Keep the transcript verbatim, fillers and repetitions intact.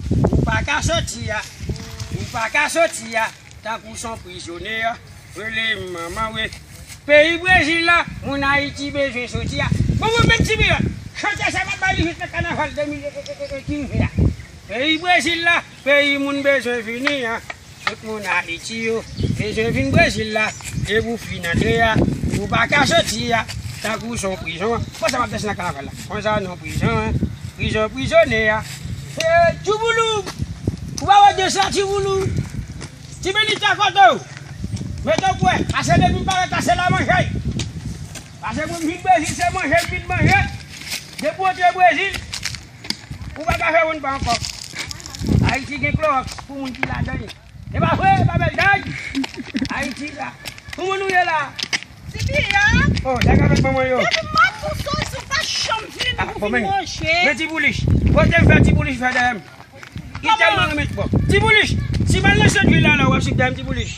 Ou pa ka soti a. Ou pa ka soti a. Tankou son prizonye a. Rele manman we. Peyi Brezil la, moun Ayiti bezwen soti a. Bon, mwen menm ti piya. Chante sa m ap bay li jis nan kanaval de mil e, e, e, e, kenz la. Peyi Brezil la, peyi moun bezwen vini a. Tout moun Ayiti yo bezwen vin Brezil la. Depi w fin antre a, ou pa ka soti a. Tankou son prizon. Konsa m ap danse nan kanaval la. Konsa non prizon, prizon prizonye a. Tchouboulou. Ou pa wè de sa, Tchouboulou? Ti Bilich ta kote w. Mete w kwè. Pase depi m parèt la, se la manje. Pase mwen vin Brezil, se manje m vin manje. Depi w antre Brezil, ou pa ka fè moun pa ankò. Ayiti gen klowòks pou moun ki ladan l. E pa vre, pa bèl dag. Ayiti la. Kouman nou ye la? Ti piya. Oh, dag avèk manman yo. Depi m ap pou sòs, ou pa janm vini pou vin manje. Men Ti Bilich. Kote m fè Ti Bilich fè dèyè m? Li tèlman renmen bon. Ti Bilich, si m al nan sant vil la, la, w ap swiv dèyè m, Ti Bilich.